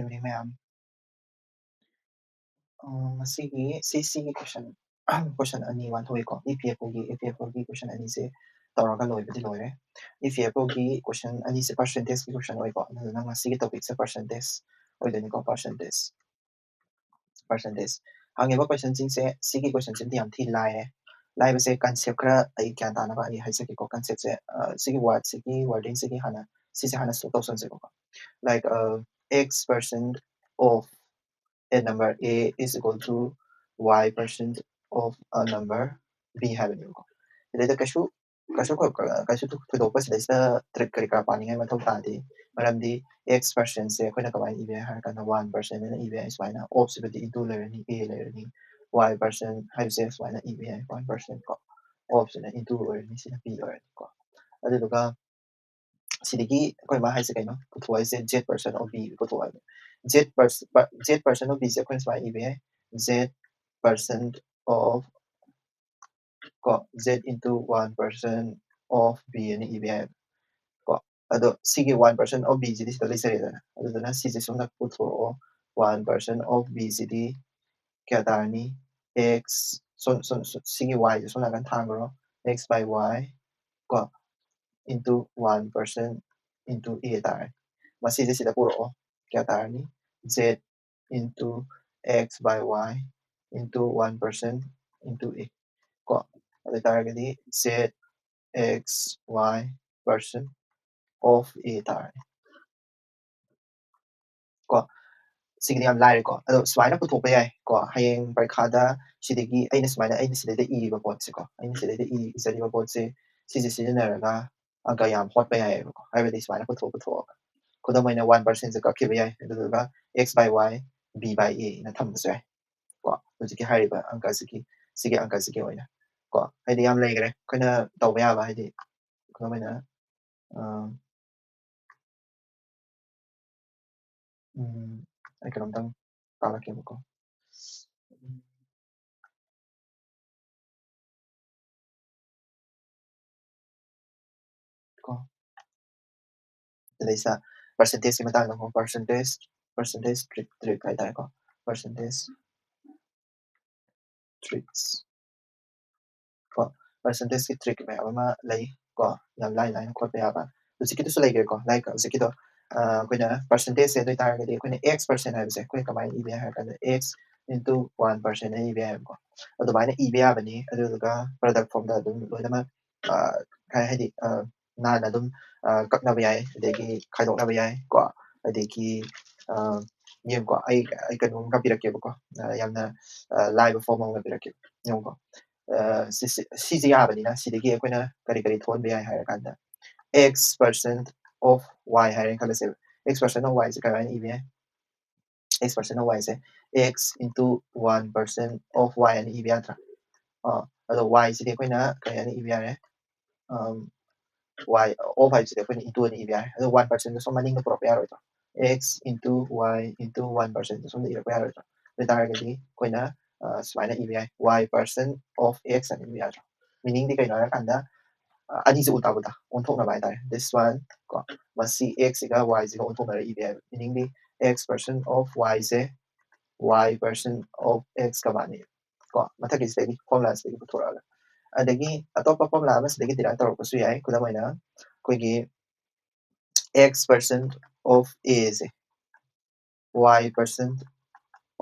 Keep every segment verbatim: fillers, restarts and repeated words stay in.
ꯏꯕꯤꯅꯤꯡ ꯃꯌꯥꯝ꯫ ꯑ, ꯉꯁꯤꯒꯤ ꯁꯤ ꯁꯤꯒꯤ ꯀꯣꯏꯁꯟ ꯀꯣꯏꯁꯟ ꯑꯅꯤ ꯋꯥꯟꯊꯣꯛꯏꯀꯣ꯫ ꯏ ꯄꯤ ꯑꯦꯐ ꯑꯣꯒꯤ ꯏ ꯄꯤ ꯑꯦꯐ ꯑꯣꯒꯤ ꯀꯣꯏꯁꯟ ꯑꯅꯤꯁꯦ ꯇꯧꯔꯒ ꯂꯣꯏꯕꯗꯤ ꯂꯣꯏꯔꯦ꯫ ꯏ ꯄꯤ ꯑꯦꯐ ꯑꯣꯒꯤ ꯀꯣꯏꯁꯟ ꯑꯅꯤꯁꯦ ꯄꯥꯔꯁꯦꯟꯇꯦꯖꯀꯤ ꯀꯣꯏꯁꯟ ꯑꯣꯏꯀꯣ꯫ ꯑꯗꯨꯗꯨꯅ ꯉꯁꯤꯒꯤ ꯇꯣꯄꯤꯛꯁꯦ ꯄꯥꯔꯁꯦꯟꯇꯦꯖ ꯑꯣꯏꯗꯣꯏꯅꯤꯀꯣ꯫ ꯄꯥꯔꯁꯦꯟꯇꯦꯖ ꯄꯥꯔꯁꯦꯟꯇꯦꯖ ꯍꯪꯉꯤꯕ ꯀꯣꯏꯁꯟꯁꯤꯡꯁꯦ, ꯁꯤꯒꯤ ꯀꯣꯏꯁꯟꯁꯤꯃꯗꯤ ꯌꯥꯝ ꯊꯤ ꯂꯥꯏꯔꯦ꯫ ꯂꯥꯏꯕꯁꯦ ꯀꯟꯁꯦꯞ ꯈꯔ ꯑꯩ ꯒ꯭ꯌꯥꯟ ꯇꯥꯅꯕ ꯑꯩ ꯍꯥꯏꯖꯒꯦꯀꯣ꯫ ꯀꯟꯁꯦꯞꯁꯦ, ꯑ, ꯁꯤꯒꯤ ꯋꯥꯔꯗꯁꯤꯒꯤ ꯋꯥꯔꯗꯤꯡꯁꯤꯒꯤ ꯍꯥꯟꯅ, ꯁꯤꯁꯦ ꯍꯥꯟꯅ solve ꯇꯧꯁꯟꯁꯦꯕꯀꯣ꯫ Like, uh, x percent of a number a is equal to y percent of a number b ꯍꯥꯏꯕꯅꯦꯕꯀꯣ꯫ ꯁꯤꯗꯩꯗ ꯀꯩꯁꯨ ꯀꯩꯁꯨ ꯈ-, ꯈ-, ꯀꯩꯁꯨ ꯊꯣꯏꯗꯣꯛꯄ ꯁꯤꯗꯩꯁꯤꯗ ꯇ꯭ꯔꯤꯛ ꯀꯔꯤ ꯀꯔꯥ ꯄꯥꯅꯤꯡꯉꯥꯏ ꯃꯊꯧ ꯇꯥꯗꯦ꯫ ꯃꯔꯝꯗꯤ x ꯄꯥꯔꯁꯦꯟꯁꯦ ꯑꯩꯈꯣꯏꯅ ꯀꯃꯥꯏꯅ ꯏꯕ ꯌꯥꯏ ꯍꯥꯏꯔ ꯀꯥꯟꯗ, ꯋꯥꯟ ꯄꯥꯔꯁꯦꯟ ꯑꯅ ꯏꯕ ꯌꯥꯏ ꯁꯨꯃꯥꯏꯅ꯫ ꯑꯣꯐꯁꯤꯕꯨꯗꯤ ꯏꯟꯇꯨ ꯂꯩꯔꯅꯤ, ꯑꯦ ꯂꯩꯔꯅꯤ, ꯋꯥꯏ ꯄꯥꯔꯁꯦꯟ ꯍꯥꯏꯕꯁꯦ ꯁꯨꯃꯥꯏꯅ ꯏꯕ ꯌꯥꯏ, ꯋꯥꯟ ꯄꯥꯔꯁꯦꯟ ꯀꯣ꯫ ꯑꯣꯐꯁꯤꯅ ꯏꯟꯇꯨ ꯑꯣꯏꯔꯅꯤ, ꯁꯤꯅ ꯄꯤ ꯑꯣꯏꯔꯅꯤꯀꯣ꯫ ꯑꯗꯨꯗꯨꯒ ꯁꯤꯗꯒꯤ ꯑꯩꯈꯣꯏ ꯃꯥ ꯍꯥꯏꯁꯦ ꯀꯩꯅꯣ? ꯄꯨꯊꯣꯛꯑꯣ ꯍꯥꯏꯁꯦ, ꯖꯦꯠ ꯄꯥꯔꯁꯦꯟ ꯑꯣꯐ ꯕꯤ ꯄꯨꯊꯣꯛꯑꯣ ꯍꯥꯏꯕ꯫ ꯖꯦꯠ ꯄꯥꯔꯁ-, ꯄ-, ꯖꯦꯠ ꯄꯥꯔꯁꯦꯟ ꯑꯣꯐ ꯕꯤꯁꯦ ꯑꯩꯈꯣꯏꯅ ꯁꯨꯃꯥꯏꯅ ꯏꯕ ꯌꯥꯏ, ꯖꯦꯠ ꯄꯥꯔꯁꯦꯟ ꯑꯣꯐ ꯀꯣ, Z into one percent of B ꯑꯅ ꯏꯕ ꯌꯥꯏ ꯀꯣ꯫ ꯑꯗꯣ ꯁꯤꯒꯤ ꯋꯥꯟ ꯄꯥꯔꯁꯦꯟ ꯑꯣꯐ ꯕꯤꯁꯤꯗꯤ ꯁꯤꯗ ꯂꯩꯖꯔꯦꯗꯅ, ꯑꯗꯨꯗꯨꯅ ꯁꯤꯁꯦ ꯁꯣꯝꯗ ꯄꯨꯊꯣꯔꯛꯑꯣ꯫ ꯋꯥꯟ ꯄꯥꯔꯁꯦꯟ ꯑꯣꯐ ꯕꯤꯁꯤꯗꯤ ꯀꯌꯥ ꯇꯥꯔꯅꯤ? ꯑꯦꯛꯁ, ꯁꯣꯝ, ꯁꯣꯝ, ꯁꯣꯝ, ꯁꯤꯒꯤ ꯋꯥꯏꯁꯦ ꯁꯣꯝ ꯅꯥꯀꯟ ꯊꯥꯡꯈ꯭ꯔꯣ, ꯑꯦꯛꯁ ꯕꯥꯏ ꯋꯥꯏ ꯀꯣ, into one percent into A ꯇꯥꯔꯦ꯫ ꯃꯁꯤꯁꯦ ꯁꯤꯗ ꯄꯨꯔꯛꯑꯣ, ꯀꯌꯥ ꯇꯥꯔꯅꯤ? Z into X by Y into one percent into A ꯀꯣ꯫ ꯑꯗꯨ ꯑꯣꯏꯇꯥꯔꯒꯗꯤ Z X Y percent of A ꯇꯥꯔꯅꯤ ꯀꯣ꯫ ꯁꯤꯒꯤꯗꯤ ꯌꯥꯝ ꯂꯥꯏꯔꯦꯀꯣ꯫ ꯑꯗꯣ ꯁꯨꯃꯥꯏꯅ ꯄꯨꯊꯣꯛꯄ ꯌꯥꯏ ꯀꯣ꯫ ꯍꯌꯦꯡ ꯄꯔꯤꯈꯥꯗ ꯁꯤꯗꯒꯤ ꯑꯩꯅ ꯁꯨꯃꯥꯏꯅ, ꯑꯩꯅ ꯁꯤꯗꯩꯗ ꯏꯔꯤꯕ ꯄꯣꯠꯁꯦꯀꯣ, ꯑꯩꯅ ꯁꯤꯗꯩꯗ ꯏ-, ꯏꯖꯔꯤꯕ ꯄꯣꯠꯁꯦ, ꯁꯤꯁꯦ ꯁꯤꯖꯤꯟꯅꯔꯒ ꯑꯪꯀ ꯌꯥꯝ ꯍꯣꯠꯄ ꯌꯥꯏꯑꯕꯀꯣ꯫ ꯍꯥꯏꯕꯗꯤ ꯁꯨꯃꯥꯏꯅ ꯄꯨꯊꯣꯛ ꯄꯨꯊꯣꯛꯑꯒ, ꯈꯨꯗꯝ ꯑꯣꯏꯅ, ꯋꯥꯟ ꯄꯥꯔꯁꯦꯟꯁꯦ ꯀꯛꯈꯤꯕ ꯌꯥꯏ, ꯑꯗꯨꯗꯨꯒ x by y, b by a ꯅ ꯊꯝꯕꯁꯨ ꯌꯥꯏ ꯀꯣ꯫ ꯍꯧꯖꯤꯛꯀꯤ ꯍꯥꯏꯔꯤꯕ ꯑꯪꯀꯁꯤꯒꯤ, ꯁꯤꯒꯤ ꯑꯪꯀꯁꯤꯒꯤ ꯑꯣꯏꯅ ꯀꯣ꯫ ꯍꯥꯏꯗꯤ ꯌꯥꯝ ꯂꯩꯈ꯭ꯔꯦ ꯑꯩꯈꯣꯏꯅ ꯇꯧꯕ ꯌꯥꯕ, ꯍꯥꯏꯗꯤ ꯈꯨꯗꯝ ꯑꯣꯏꯅ, ꯑ, ꯎꯝ, ꯑꯩ ꯀꯩꯅꯣꯝꯇꯪ ꯇꯥꯛꯂꯛꯀꯦꯕꯀꯣ꯫ ꯀꯣ꯫ ꯁꯤꯗꯩꯁꯤꯗ ꯄꯥꯔꯁꯦꯟꯇꯦꯖꯀꯤ ꯃꯇꯥꯡꯗ ꯑꯃꯨꯛ, ꯄꯥꯔꯁꯦꯟꯇꯦꯖ percentage trick trick ꯍꯥꯏꯇꯥꯔꯦꯀꯣ, percentage tricks ꯀꯣ, percentageꯀꯤ trick ꯃꯌꯥꯝ ꯑꯃ ꯂꯩ ꯀꯣ, ꯌꯥꯝ ꯂꯥꯏ ꯂꯥꯏꯅ ꯈꯣꯠꯄ ꯌꯥꯕ꯫ ꯍꯧꯖꯤꯛꯀꯤꯗꯨꯁꯨ ꯂꯩꯈ꯭ꯔꯦꯀꯣ, ꯂꯥꯏꯛ ꯍꯧꯖꯤꯛꯀꯤꯗꯣ ꯑꯩꯈꯣꯏꯅ percentageꯁꯦ ꯑꯗꯨ ꯑꯣꯏꯇꯥꯔꯒꯗꯤ ꯑꯩꯈꯣꯏꯅ X percent ꯍꯥꯏꯕꯁꯦ ꯑꯩꯈꯣꯏꯅ ꯀꯃꯥꯏꯅ ꯏꯕ ꯌꯥꯏ ꯍꯥꯏꯔ ꯀꯥꯟꯗ X into one percent ꯍꯥꯏꯅ ꯏꯕ ꯌꯥꯏꯕꯀꯣ꯫ ꯑꯗꯨꯃꯥꯏꯅ ꯏꯕ ꯌꯥꯕꯅꯤ꯫ ꯑꯗꯨꯗꯨꯒ product formꯗ ꯑꯗꯨꯝ ꯂꯣꯏꯅꯃꯛ ꯀꯩ ꯍꯥꯏꯗꯤ ꯅꯥꯟꯅ ꯑꯗꯨꯝ ꯀꯛꯅꯕ ꯌꯥꯏ, ꯑꯗꯒꯤ ꯈꯥꯏꯗꯣꯛꯅꯕ ꯌꯥꯏ ꯀꯣ꯫ ꯑꯗꯒꯤ ꯌꯦꯡꯉꯨꯀꯣ, ꯑꯩ ꯑꯩ ꯀꯩꯅꯣꯝ ꯀꯛꯄꯤꯔꯛꯀꯦꯕꯀꯣ, ꯌꯥꯝꯅ ꯂꯥꯏꯕ form ꯑꯃ ꯀꯛꯄꯤꯔꯛꯀꯦ꯫ ꯌꯦꯡꯉꯨꯀꯣ, ꯁꯤꯁꯦ ꯌꯥꯕꯅꯤꯅ ꯁꯤꯗꯒꯤ ꯑꯩꯈꯣꯏꯅ ꯀꯔꯤ ꯀꯔꯤ ꯊꯣꯛꯍꯟꯕ ꯌꯥꯏ ꯍꯥꯏꯔ ꯀꯥꯟꯗ, X percent of Y ꯍꯥꯏꯔꯦꯅ ꯈꯜꯂꯁꯦꯕ꯫ X percent of Y ꯁꯦ ꯀꯃꯥꯏꯅ ꯏꯕ ꯌꯥꯏ? X percent of Y say X into one percent of Y ꯍꯥꯏꯅ ꯏꯕ ꯌꯥꯗ꯭ꯔꯥ? ꯑꯗꯣ Y ꯁꯤꯗꯤ ꯑꯩꯈꯣꯏꯅ ꯀꯔꯤ ꯍꯥꯏꯅ ꯏꯕ ꯌꯥꯔꯦ? Y of ꯍꯥꯏꯕꯁꯤꯗꯤ ꯑꯩꯈꯣꯏꯅ into ꯑꯅ ꯏꯕ ꯌꯥꯔꯦ꯫ ꯑꯗꯣ one percent ꯁꯣꯝ ꯃꯅꯤꯡꯗ ꯄꯨꯔꯛꯄ ꯌꯥꯔꯣꯏꯗ꯭ꯔꯣ? X into Y into one percent ꯁꯣꯝꯗ ꯏꯔꯛꯄ ꯌꯥꯔꯣꯏꯗ꯭ꯔꯣ? ꯑꯗꯨ ꯑꯣꯏꯇꯥꯔꯒꯗꯤ ꯑꯩꯈꯣꯏꯅ ꯁꯨꯃꯥꯏꯅ ꯏꯕ ꯌꯥꯏ, Y percent of X ꯑꯅ ꯏꯕ ꯌꯥꯗ꯭ꯔꯣ? Meaningꯗꯤ ꯀꯩꯅꯣ ꯍꯥꯏꯔꯀꯥꯟꯗ ꯑꯅꯤꯁꯦ ꯎꯜꯇꯥ ꯄꯨꯜꯇꯥ ꯑꯣꯟꯊꯣꯛꯅꯕ ꯍꯥꯏꯇꯥꯔꯦ꯫ This one ꯀꯣ, ꯃꯁꯤ X ꯁꯤꯒ Y ꯁꯤꯒ ꯑꯣꯟꯊꯣꯛꯅꯔ ꯏꯕ ꯌꯥꯏꯕ꯫ Meaningꯗꯤ X percent of Y say Y percent of X ꯀ ꯃꯥꯟꯅꯩ ꯀꯣ꯫ ꯃꯊꯛꯀꯤꯁꯤꯗꯒꯤ, formulaꯁꯤꯗꯒꯤ ꯄꯨꯊꯣꯔꯛꯑꯒ꯫ ꯑꯗꯒꯤ ꯑꯇꯣꯞꯄ formula ꯑꯃꯁꯤꯗꯒꯤ derive ꯇꯧꯔꯛꯄꯁꯨ ꯌꯥꯏ꯫ ꯈꯨꯗꯝ ꯑꯣꯏꯅ ꯑꯩꯈꯣꯏꯒꯤ X percent of A say Y percent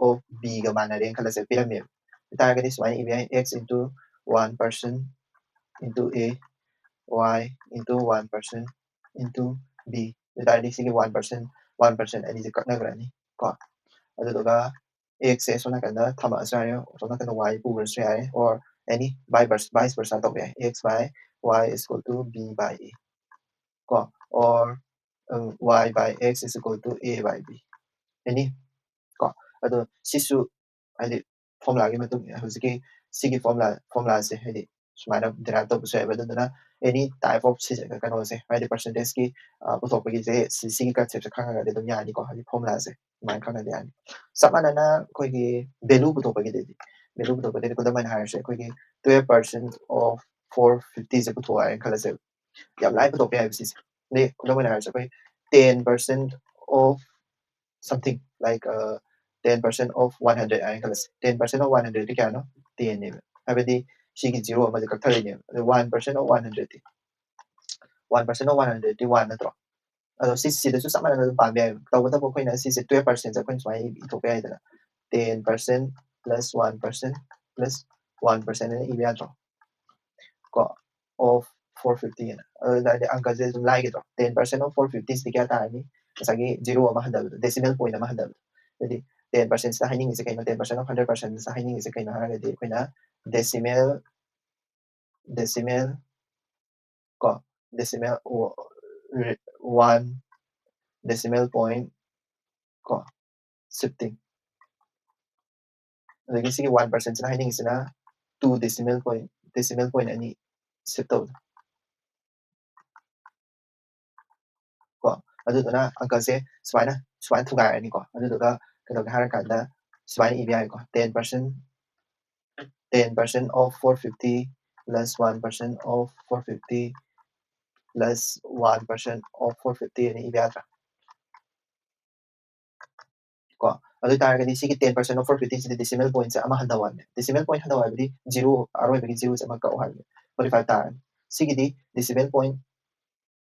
of B ꯒ ꯃꯥꯟꯅꯔꯦꯅ ꯈꯜꯂꯁꯦ, ꯄꯤꯔꯝꯃꯦꯕ꯫ ꯑꯗꯨ ꯇꯥꯔꯒꯗꯤ ꯁꯨꯃꯥꯏꯅ ꯏꯕ ꯌꯥꯏ, X into one percent into A, Y into one percent into B꯫ ꯑꯗꯨ ꯇꯥꯔꯗꯤ ꯁꯤꯒꯤ one percent, one percent ꯑꯅꯤꯁꯦ ꯀꯛꯅꯈ꯭ꯔꯅꯤ ꯀꯣ꯫ ꯑꯗꯨꯗꯨꯒ X ꯁꯦ ꯁꯣꯝ ꯅꯥꯀꯟꯗ ꯊꯝꯃꯛꯑꯁꯨ ꯌꯥꯔꯦ, ꯁꯣꯝ ꯅꯥꯀꯟꯗ Y ꯄꯨꯈ꯭ꯔꯁꯨ ꯌꯥꯔꯦ, or any vice versa, vice versa ꯇꯧꯕ ꯌꯥꯏ, X by Y is equal to B by A ꯀꯣ, or Y by X is equal to A by B, any ꯀꯣ꯫ ꯑꯗꯣ ꯁꯤꯁꯨ ꯍꯥꯏꯗꯤ formulaꯒꯤ ꯃꯇꯨꯡ ꯏꯟꯅ ꯍꯧꯖꯤꯛꯀꯤ ꯁꯤꯒꯤ formula, formulaꯁꯦ ꯍꯥꯏꯗꯤ ꯁꯨꯃꯥꯏꯅ derive ꯇꯧꯕꯁꯨ ꯌꯥꯏꯕ꯫ ꯑꯗꯨꯗꯨꯅ any type of ꯀꯩꯅꯣꯁꯦ, ꯍꯥꯏꯗꯤ percentageꯀꯤ ꯄꯨꯊꯣꯛꯄꯒꯤꯁꯦ ꯁꯤꯒꯤ conceptꯁꯦ ꯈꯪꯉꯒꯗꯤ ꯑꯗꯨꯝ ꯌꯥꯅꯤꯀꯣ, ꯍꯥꯏꯗꯤ formulaꯁꯦ ꯑꯗꯨꯃꯥꯏꯅ ꯈꯪꯉꯗꯤ ꯌꯥꯅꯤ꯫ ꯆꯞ ꯃꯥꯟꯅꯅ ꯑꯩꯈꯣꯏꯒꯤ value ꯄꯨꯊꯣꯛꯄꯒꯤꯗꯗꯤ, value ꯄꯨꯊꯣꯛꯄꯗꯗꯤ ꯈꯨꯗꯝ ꯑꯣꯏꯅ ꯍꯥꯏꯔꯁꯦ, ꯑꯩꯈꯣꯏꯒꯤ twelve percent of four fiftyꯁꯦ ꯄꯨꯊꯣꯛꯑꯣ ꯍꯥꯏꯅ ꯈꯜꯂꯁꯦꯕ꯫ ꯌꯥꯝ ꯂꯥꯏꯅ ꯄꯨꯊꯣꯛꯄ ꯌꯥꯏꯕ ꯁꯤꯁꯦ꯫ ꯑꯗꯩ ꯈꯨꯗꯝ ꯑꯣꯏꯅ ꯍꯥꯏꯔꯁꯦ, ꯑꯩꯈꯣꯏ ten percent of something like uh, ten percent of one hundred ꯍꯥꯏꯅ ꯈꯜꯂꯁꯤ꯫ Ten percent of one hundred ꯗꯤ ꯀꯌꯥꯅꯣ? Ten ꯅꯦꯕ꯫ ꯍꯥꯏꯕꯗꯤ ꯁꯤꯒꯤ zero ꯑꯃꯗꯤ ꯀꯛꯊꯔꯛꯏꯅꯦꯕ꯫ ꯑꯗꯨ one percent of one hundred D, one percent of one hundred D one ꯅꯠꯇ꯭ꯔꯣ? ꯑꯗꯣ ꯁꯤ ꯁꯤꯗꯁꯨ ꯆꯞ ꯃꯥꯟꯅꯅ ꯑꯗꯨꯝ ꯄꯥꯟꯕ ꯌꯥꯏ꯫ ꯇꯧꯕꯇꯕꯨ ꯑꯩꯈꯣꯏꯅ ꯁꯤꯁꯦ twelve percent ꯑꯩꯈꯣꯏꯅ ꯁꯨꯃꯥꯏꯅ ꯏꯊꯣꯛꯄ ꯌꯥꯏꯗꯅ, ten percent plus one percent plus one percent ꯍꯥꯏꯅ ꯏꯕ ꯌꯥꯗ꯭ꯔꯣ? ꯀꯣ, of four fifty ꯍꯥꯏꯅ꯫ ꯑꯗꯨ ꯑꯣꯏꯇꯥꯔꯗꯤ ꯑꯪꯀꯁꯦ ꯑꯗꯨꯝ ꯂꯥꯏꯒꯗ꯭ꯔꯣ? Ten percent of four fifty ꯁꯤꯗꯤ ꯀꯌꯥ ꯇꯥꯔꯅꯤ? ꯉꯁꯥꯏꯒꯤ zero ꯑꯃ ꯍꯟꯊꯕꯗꯣ, decimal point ꯑꯃ ꯍꯟꯊꯕꯗꯣ꯫ ꯑꯗꯨꯗꯤ ten percent ꯁꯤꯗ ꯍꯥꯏꯅꯤꯡꯉꯤꯁꯦ ꯀꯩꯅꯣ? Ten percent of hundred percent ꯁꯤꯗ ꯍꯥꯏꯅꯤꯡꯉꯤꯁꯦ ꯀꯩꯅꯣ ꯍꯥꯏꯔꯒꯗꯤ ꯑꯩꯈꯣꯏꯅ decimal, decimal, ꯀꯣ, decimal one, decimal point, ꯀꯣ, shifting꯫ ꯑꯗꯒꯤ ꯁꯤꯒꯤ one percent ꯁꯤꯅ ꯍꯥꯏꯅꯤꯡꯉꯤꯁꯤꯅ two decimal point, decimal point ꯑꯅꯤ shift ꯇꯧꯕꯗꯣ꯫ ꯀꯣ, ꯑꯗꯨꯗꯨꯅ ꯑꯪꯀꯁꯦ ꯁꯨꯃꯥꯏꯅ, ꯁꯨꯃꯥꯏꯅ ꯊꯨꯒꯥꯏꯔꯅꯤꯀꯣ꯫ ꯑꯗꯨꯗꯨꯒ ꯀꯩꯗꯧꯒꯦ ꯍꯥꯏꯔꯀꯥꯟꯗ ꯁꯨꯃꯥꯏꯅ ꯏꯕ ꯌꯥꯏꯀꯣ, ten percent, ten percent of four fifty plus one percent of four fifty plus one percent of four fifty ꯍꯥꯏꯅ ꯏꯕ ꯌꯥꯗ꯭ꯔꯥ? ꯀꯣ, ꯑꯗꯨ ꯑꯣꯏꯇꯥꯔꯒꯗꯤ ꯁꯤꯒꯤ ten percent of four fifty CD decimal point ꯁꯦ ꯑꯃ ꯍꯟꯊꯧ ꯍꯥꯏꯕꯅꯦ꯫ Decimal point ꯍꯟꯊꯧ ꯍꯥꯏꯕꯗꯤ zero, ꯑꯔꯣꯏꯕꯒꯤ zero ꯁꯦ ꯑꯃ ꯀꯛꯎ ꯍꯥꯏꯕꯅꯦ꯫ Forty five ꯇꯥꯔꯅꯤ꯫ ꯁꯤꯒꯤꯗꯤ decimal point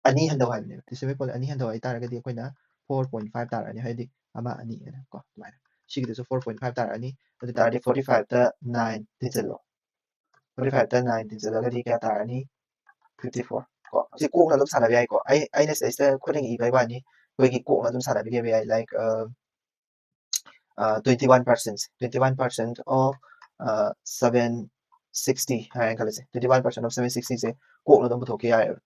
ꯑꯅꯤ ꯍꯟꯊꯧ ꯍꯥꯏꯕꯅꯦꯕ꯫ Decimal point ꯑꯅꯤ ꯍꯟꯊꯧ ꯍꯥꯏꯇꯥꯔꯒꯗꯤ ꯑꯩꯈꯣꯏꯅ four point five ꯇꯥꯔꯛꯑꯅꯤ, ꯍꯥꯏꯗꯤ ꯑꯃ, ꯑꯅꯤ ꯍꯥꯏꯅ ꯀꯣ, ꯑꯗꯨꯃꯥꯏꯅ꯫ ꯁꯤꯒꯤꯗꯁꯨ four point five ꯇꯥꯔꯛꯑꯅꯤ꯫ ꯑꯗꯨ ꯇꯥꯔꯗꯤ forty five ꯇ nine ꯊꯤꯟꯖꯤꯜꯂꯣ꯫ Forty five ꯇ nine ꯊꯤꯟꯖꯤꯜꯂꯒꯗꯤ ꯀꯌꯥ ꯇꯥꯔꯛꯑꯅꯤ? Fifty four ꯀꯣ꯫ ꯁꯤ ꯀꯣꯛꯅ ꯑꯗꯨꯝ ꯁꯥꯟꯅꯕ ꯌꯥꯏꯀꯣ꯫ ꯑꯩ, ꯑꯩꯅ ꯁꯤꯗꯩꯁꯤꯗ ꯈꯨꯠꯅ ꯏꯕꯩ ꯋꯥꯅꯤ, ꯑꯩꯈꯣꯏꯒꯤ ꯀꯣꯛꯅ ꯑꯗꯨꯝ ꯁꯥꯟꯅꯕꯤꯕ ꯌꯥꯏ꯫ Like, uh, uh, twenty one percent, twenty one percent of, uh, seven sixty ꯍꯥꯏꯔꯦꯅ ꯈꯜꯂꯁꯦ꯫ Twenty one percent of seven sixty ꯁꯦ ꯀꯣꯛꯅ ꯑꯗꯨꯝ ꯄꯨꯊꯣꯛꯈꯤ ꯌꯥꯔꯦꯕ꯫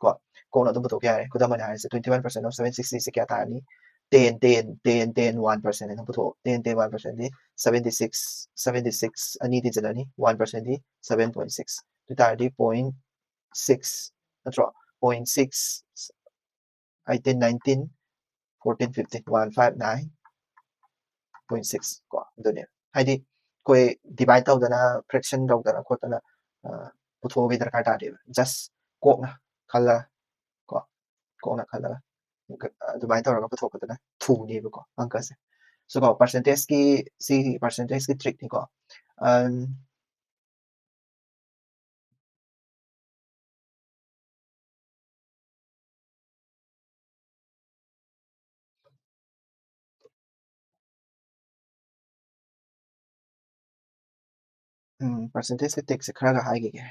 ꯀꯣ, ꯀꯣꯛꯅ ꯑꯗꯨꯝ ꯄꯨꯊꯣꯛꯈꯤ ꯌꯥꯔꯦ꯫ ꯈꯨꯗꯝ ꯑꯣꯏꯅ ꯍꯥꯏꯔꯁꯦ, twenty one percent of seven sixty ꯁꯦ ꯀꯌꯥ ꯇꯥꯔꯅꯤ? Ten, ten, ten, ten, one percent ꯍꯥꯏꯅ ꯄꯨꯊꯣꯛꯑꯣ꯫ Ten, ten, one percent ꯗꯤ seventy six, seventy six ꯑꯅꯤ ꯊꯤꯟꯖꯤꯜꯂꯅꯤ, one percent ꯗꯤ seven point six꯫ ꯑꯗꯨ ꯇꯥꯔꯗꯤ point six ꯅꯠꯇ꯭ꯔꯣ? Point six, eighteen, nineteen, fourteen, fifteen, one five nine point six ꯀꯣ, ꯑꯗꯨꯅꯦ꯫ ꯍꯥꯏꯗꯤ ꯑꯩꯈꯣꯏ divide ꯇꯧꯗꯅ, fraction ꯇꯧꯗꯅ ꯈꯣꯠꯇꯅ, ꯑ, ꯄꯨꯊꯣꯛꯄꯒꯤ ꯗꯔꯀꯥꯔ ꯇꯥꯗꯦꯕ꯫ Just ꯀꯣꯛꯅ ꯈꯜꯂꯒ ꯀꯣ, ꯀꯣꯛꯅ ꯈꯜꯂꯒ ꯑꯗꯨꯃꯥꯏꯅ ꯇꯧꯔꯒ ꯄꯨꯊꯣꯛꯄꯗꯨꯅ ꯄꯨꯅꯦꯕꯀꯣ ꯑꯪꯀꯁꯦ꯫ ꯁꯤꯀꯣ percentageꯀꯤ, ꯁꯤ percentageꯀꯤ trickꯅꯤꯀꯣ꯫ ꯑꯝ, ꯎꯝ, percentageꯀꯤ trickꯁꯦ ꯈꯔꯒ ꯍꯥꯏꯈꯤꯒꯦ꯫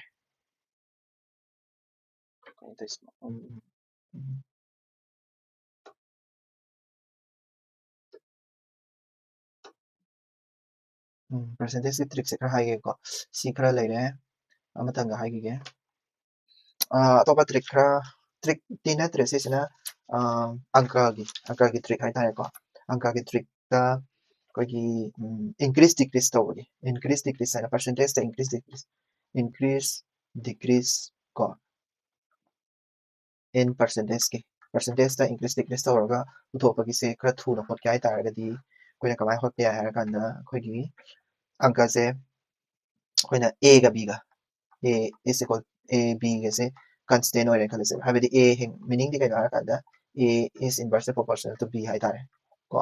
ꯀꯩꯅꯣ ꯇꯧꯔꯤꯁꯤꯕꯣ? ꯎꯝ, ꯎꯝ, ꯎꯝ꯫ ꯎꯝ, percentageꯀꯤ trickꯁꯦ ꯈꯔ ꯍꯥꯏꯒꯦꯀꯣ꯫ ꯁꯤ ꯈꯔ ꯂꯩꯔꯦ꯫ ꯑꯃꯇꯪꯒ ꯍꯥꯏꯈꯤꯒꯦ꯫ ꯑꯥ, ꯑꯇꯣꯞꯄ trick ꯈꯔ, trickꯇꯤ ꯅꯠꯇ꯭ꯔꯦ ꯁꯤꯁꯤꯅ, ꯑꯥ, ꯑꯪꯀꯒꯤ, ꯑꯪꯀꯒꯤ trick ꯍꯥꯏꯇꯥꯔꯦꯀꯣ꯫ ꯑꯪꯀꯒꯤ trickꯇ ꯑꯩꯈꯣꯏꯒꯤ, ꯎꯝ, increase decrease ꯇꯧꯕꯒꯤ, increase decrease ꯍꯥꯏꯅ percentageꯇ increase decrease, increase decrease ꯀꯣ꯫ In percentageꯀꯤ, percentageꯇ increase decrease ꯇꯧꯔꯒ ꯄꯨꯊꯣꯛꯄꯒꯤꯁꯦ ꯈꯔ ꯊꯨꯅ ꯍꯣꯠꯀꯦ ꯍꯥꯏ ꯇꯥꯔꯒꯗꯤ ꯑꯩꯈꯣꯏꯅ ꯀꯃꯥꯏꯅ ꯍꯣꯠꯄ ꯌꯥꯏ ꯍꯥꯏꯔ ꯀꯥꯟꯗ ꯑꯩꯈꯣꯏꯒꯤ ꯑꯪꯀꯁꯦ ꯑꯩꯈꯣꯏꯅ Aꯒ Bꯒ, A is equal, A, Bꯒꯁꯦ constant ꯑꯣꯏꯔꯦ ꯈꯜꯂꯁꯦꯕ꯫ ꯍꯥꯏꯕꯗꯤ A ꯍꯦꯟ-, meaningꯗꯤ ꯀꯩꯅꯣ ꯍꯥꯏꯔꯀꯥꯟꯗ A is inversely proportional to B ꯍꯥꯏꯇꯥꯔꯦ ꯀꯣ꯫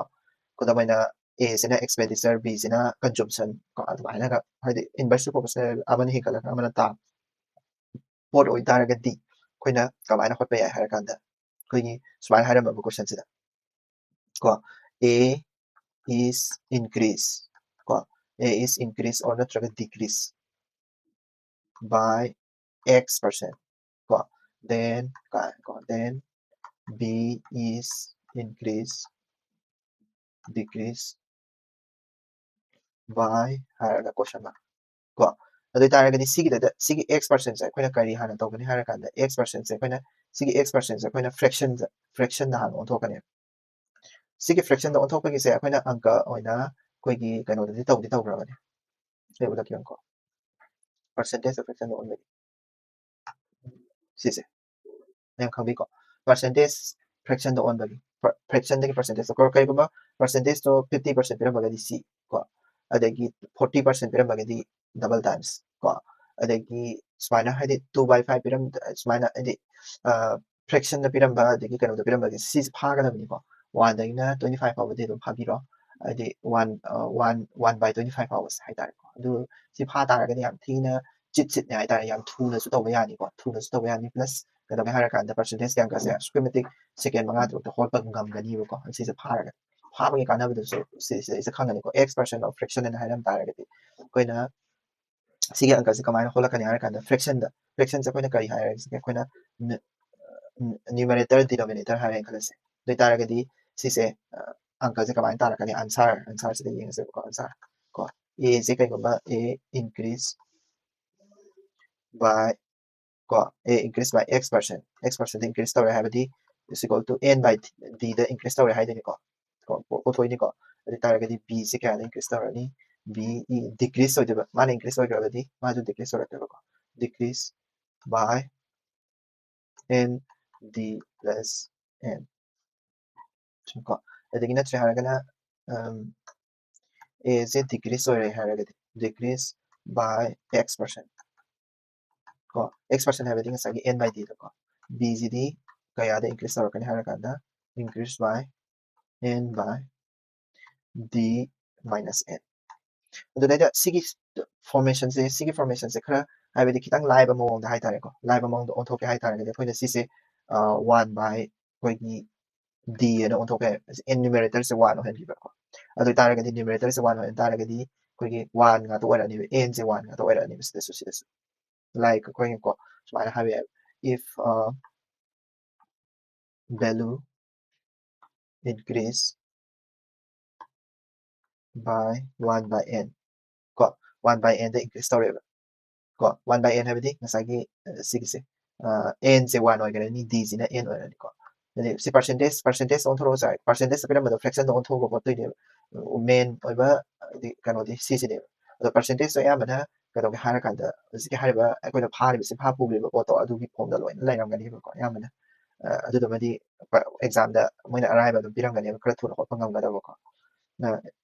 ꯈꯨꯗꯝ ꯑꯣꯏꯅ Aꯁꯤꯅ expenditure, Bꯁꯤꯅ consumption ꯀꯣ, ꯑꯗꯨꯃꯥꯏꯅꯒ ꯍꯥꯏꯗꯤ inversely proportional ꯑꯃꯅ ꯍꯦꯟꯒꯠꯂꯒ ꯑꯃꯅ ꯇꯥꯕ ꯄꯣꯠ ꯑꯣꯏꯇꯥꯔꯒꯗꯤ ꯑꯩꯈꯣꯏꯅ ꯀꯃꯥꯏꯅ ꯍꯣꯠꯄ ꯌꯥꯏ ꯍꯥꯏꯔ ꯀꯥꯟꯗ ꯑꯩꯈꯣꯏꯒꯤ ꯁꯨꯃꯥꯏꯅ ꯍꯥꯏꯔꯝꯃꯕ questionꯁꯤꯗ ꯀꯣ, A is increase ꯀꯣ, A is increase or ꯅꯠꯇ꯭ꯔꯒ decrease by X percent ꯀꯣ, then ꯀꯥꯏ ꯀꯣ, then B is increase decrease by ꯍꯥꯏꯔꯒ question mark ꯀꯣ꯫ ꯑꯗꯨ ꯑꯣꯏꯇꯥꯔꯒꯗꯤ ꯁꯤꯒꯤꯗ, ꯁꯤꯒꯤ X percentꯁꯦ ꯑꯩꯈꯣꯏꯅ ꯀꯔꯤ ꯍꯥꯟꯅ ꯇꯧꯒꯅꯤ ꯍꯥꯏꯔ ꯀꯥꯟꯗ X percentꯁꯦ ꯑꯩꯈꯣꯏꯅ, ꯁꯤꯒꯤ X percentꯁꯦ ꯑꯩꯈꯣꯏꯅ fractionꯗ, fractionꯗ ꯍꯥꯟꯅ ꯑꯣꯟꯊꯣꯛꯀꯅꯤ꯫ ꯁꯤꯒꯤ fractionꯗ ꯑꯣꯟꯊꯣꯛꯄꯒꯤꯁꯦ ꯑꯩꯈꯣꯏꯅ ꯑꯪꯀ ꯑꯣꯏꯅ ꯑꯩꯈꯣꯏꯒꯤ ꯀꯩꯅꯣꯗꯗꯤ ꯇꯧꯗꯤ ꯇꯧꯈ꯭ꯔꯕꯅꯤ꯫ ꯑꯩ ꯎꯠꯂꯛꯀꯦ ꯌꯦꯡꯉꯨꯀꯣ꯫ Percentage of fractionꯗ ꯑꯣꯟꯕꯒꯤ꯫ ꯁꯤꯁꯦ꯫ ꯃꯌꯥꯝ ꯈꯪꯕꯤꯀꯣ? Percentage fractionꯗ ꯑꯣꯟꯕꯒꯤ꯫ Fra-, fractionꯗꯒꯤ percentageꯇ꯫ ꯀꯣ-, ꯀꯔꯤꯒꯨꯝꯕ percentageꯇꯣ fifty percent ꯄꯤꯔꯝꯃꯒꯗꯤ C ꯀꯣ꯫ ꯑꯗꯒꯤ forty percent ꯄꯤꯔꯝꯃꯒꯗꯤ double times ꯀꯣ꯫ ꯑꯗꯒꯤ ꯁꯨꯃꯥꯏꯅ ꯍꯥꯏꯗꯤ two by five ꯄꯤꯔꯝ-, ꯁꯨꯃꯥꯏꯅ ꯍꯥꯏꯗꯤ, ꯑ, fractionꯗ ꯄꯤꯔꯝꯕ ꯑꯗꯒꯤ ꯀꯩꯅꯣꯗ ꯄꯤꯔꯝꯕꯒꯤ ꯁꯤꯁꯦ ꯐꯥꯒꯗꯕꯅꯤꯀꯣ꯫ one ꯗꯒꯤꯅ twenty five ꯐꯥꯎꯕꯗꯤ ꯑꯗꯨꯝ ꯐꯥꯕꯤꯔꯣ꯫ ꯍꯥꯏꯗꯤ one one one by twenty five ꯐꯥꯎꯕꯁꯦ ꯍꯥꯏꯇꯥꯔꯦꯀꯣ꯫ ꯑꯗꯨ ꯁꯤ ꯐꯥ ꯇꯥꯔꯒꯗꯤ ꯌꯥꯝ ꯊꯤꯅ ꯆꯤꯠ ꯆꯤꯠꯅꯦ ꯍꯥꯏꯇꯥꯔꯦ, ꯌꯥꯝ ꯊꯨꯅꯁꯨ ꯇꯧꯕ ꯌꯥꯅꯤꯀꯣ, ꯊꯨꯅꯁꯨ ꯇꯧꯕ ꯌꯥꯅꯤ꯫ Plus ꯀꯩꯗꯧꯒꯦ ꯍꯥꯏꯔꯀꯥꯟꯗ percentage ꯀꯌꯥꯝ ꯀꯥꯁꯦ ꯑꯁꯨꯛꯀꯤ ꯃꯇꯤꯛ second ꯃꯉꯥ ꯇꯔꯨꯛꯇ ꯍꯣꯠꯄ ꯉꯝꯒꯅꯤꯕꯀꯣ꯫ ꯁꯤꯁꯦ ꯐꯥꯔꯒ ꯐꯥꯕꯒꯤ ꯀꯥꯟꯅꯕꯗꯨꯁꯨ ꯁꯤꯁꯤꯗꯩꯁꯤꯗ ꯈꯪꯒꯅꯤꯀꯣ꯫ X percent of fraction ꯑꯅ ꯍꯥꯏꯔꯝ ꯇꯥꯔꯒꯗꯤ ꯑꯩꯈꯣꯏꯅ ꯁꯤꯒꯤ ꯑꯪꯀꯁꯦ ꯀꯃꯥꯏꯅ ꯍꯣꯠꯂꯛꯀꯅꯤ ꯍꯥꯏꯔ ꯀꯥꯟꯗ fraction ꯗ, fraction ꯁꯦ ꯑꯩꯈꯣꯏꯅ ꯀꯔꯤ ꯍꯥꯏꯔꯒꯦ? ꯑꯩꯈꯣꯏꯅ numerator denominator ꯍꯥꯏꯔꯦꯅ ꯈꯜꯂꯁꯦ꯫ ꯑꯗꯨ ꯑꯣꯏꯇꯥꯔꯒꯗꯤ ꯁꯤꯁꯦ ꯑꯪꯀꯁꯦ ꯀꯃꯥꯏꯅ ꯇꯥꯔꯛꯀꯅꯤ? Answer, answer ꯁꯤꯗ ꯌꯦꯡꯉꯁꯦꯕꯀꯣ꯫ Answer ꯀꯣ, A ꯁꯦ ꯀꯩꯒꯨꯝꯕ A increase by ꯀꯣ, A increase by X percent, X percent increase ꯇꯧꯔꯦ ꯍꯥꯏꯕꯗꯤ is equal to N by D the increase ꯇꯧꯔꯦ ꯍꯥꯏꯗꯣꯏꯅꯤꯀꯣ꯫ ꯀꯣ, ꯄꯣ-, ꯄꯨꯊꯣꯛꯏꯅꯤꯀꯣ꯫ ꯑꯗꯨ ꯑꯣꯏꯇꯥꯔꯒꯗꯤ B ꯁꯦ ꯀꯌꯥꯗ increase ꯇꯧꯔꯅꯤ? B E decrease ꯑꯣꯏꯗꯣꯏꯕ꯫ ꯃꯥꯅ increase ꯑꯣꯏꯈ꯭ꯔꯒꯗꯤ ꯃꯥꯁꯨ decrease ꯑꯣꯏꯔꯛꯇꯣꯏꯕꯀꯣ꯫ Decrease by N D plus N꯫ ꯀꯣ, ꯑꯗꯒꯤ ꯅꯠꯇ꯭ꯔꯦ ꯍꯥꯏꯔꯒꯅ, ꯎꯝ, A ꯁꯦ decrease ꯑꯣꯏꯔꯦ ꯍꯥꯏꯔꯒꯗꯤ decrease by X percent꯫ ꯀꯣ, X percent ꯍꯥꯏꯕꯗꯤ ꯉꯁꯥꯏꯒꯤ N by D ꯗꯀꯣ꯫ B ꯁꯤꯗꯤ ꯀꯌꯥꯗ increase ꯇꯧꯔꯛꯀꯅꯤ ꯍꯥꯏꯔꯀꯥꯟꯗ increase by N by D minus N꯫ ꯑꯗꯨꯗꯩꯗ ꯁꯤꯒꯤ formation ꯁꯦ, ꯁꯤꯒꯤ formation ꯁꯦ ꯈꯔ ꯍꯥꯏꯕꯗꯤ ꯈꯤꯇꯪ ꯂꯥꯏꯕ ꯃꯑꯣꯡꯗ ꯍꯥꯏꯇꯥꯔꯦꯀꯣ, ꯂꯥꯏꯕ ꯃꯑꯣꯡꯗ ꯑꯣꯟꯊꯣꯛꯀꯦ ꯍꯥꯏꯇꯥꯔꯒꯗꯤ ꯑꯩꯈꯣꯏꯅ ꯁꯤꯁꯦ, ꯑ, one by ꯑꯩꯈꯣꯏꯒꯤ D ꯑꯅ ꯑꯣꯟꯊꯣꯛꯄ ꯌꯥꯏ꯫ N numerator ꯁꯦ one ꯑꯣꯏꯍꯟꯈꯤꯕꯀꯣ꯫ ꯑꯗꯨ ꯑꯣꯏꯇꯥꯔꯒꯗꯤ numerator ꯁꯦ one ꯑꯣꯏꯍꯟ ꯇꯥꯔꯒꯗꯤ ꯑꯩꯈꯣꯏꯒꯤ one ꯉꯥꯛꯇ ꯑꯣꯏꯔꯛꯑꯅꯤꯕ, N ꯁꯦ one ꯉꯥꯛꯇ ꯑꯣꯏꯔꯛꯑꯅꯤꯕ ꯁꯤꯗꯁꯨ, ꯁꯤꯗꯁꯨ꯫ Like ꯑꯩꯈꯣꯏꯅꯀꯣ ꯁꯨꯃꯥꯏꯅ ꯍꯥꯏꯕ ꯌꯥꯏ, if, uh, value increase by one by N ꯀꯣ, one by N the increase ꯇꯧꯔꯦꯕ ꯀꯣ꯫ One by N ꯍꯥꯏꯕꯗꯤ ꯉꯁꯥꯏꯒꯤ, ꯑ, ꯁꯤꯒꯤꯁꯦ, ꯑ, N ꯁꯦ one ꯑꯣꯏꯈ꯭ꯔꯅꯤ, D ꯁꯤꯅ N ꯑꯣꯏꯔꯅꯤꯀꯣ꯫ ꯑꯗꯩ ꯁꯤ percentage, percentage ꯑꯣꯟꯊꯣꯔꯛꯑꯣ ꯍꯥꯏ, percentage ꯄꯤꯔꯝꯕꯗꯣ fraction ꯗ ꯑꯣꯟꯊꯣꯛꯄ ꯈꯣꯠꯇꯣꯏꯅꯦꯕ꯫ Main ꯑꯣꯏꯕ ꯍꯥꯏꯗꯤ ꯀꯩꯅꯣꯗꯤ ꯁꯤꯁꯤꯅꯦꯕ꯫ ꯑꯗꯣ percentage ꯇꯣ ꯑꯌꯥꯝꯕꯅ ꯀꯩꯗꯧꯒꯦ ꯍꯥꯏꯔꯀꯥꯟꯗ ꯍꯧꯖꯤꯛꯀꯤ ꯍꯥꯏꯔꯤꯕ ꯑꯩꯈꯣꯏꯅ ꯐꯥꯔꯤꯕ ꯁꯤ ꯐꯥ ꯄꯨꯔꯤꯕ ꯄꯣꯠꯇꯣ ꯑꯗꯨꯒꯤ form ꯗ ꯂꯣꯏꯅ ꯂꯩꯔꯝꯒꯅꯤꯕꯀꯣ ꯑꯌꯥꯝꯕꯅ꯫ ꯑ, ꯑꯗꯨꯗꯨꯃꯗꯤ exam ꯗ ꯃꯣꯏꯅ ꯑꯔꯥꯏꯕ ꯑꯗꯨꯝ ꯄꯤꯔꯝꯒꯅꯦꯕ, ꯈꯔ ꯊꯨꯅ ꯍꯣꯠꯄ ꯉꯝꯒꯗꯕꯀꯣ꯫ ꯅ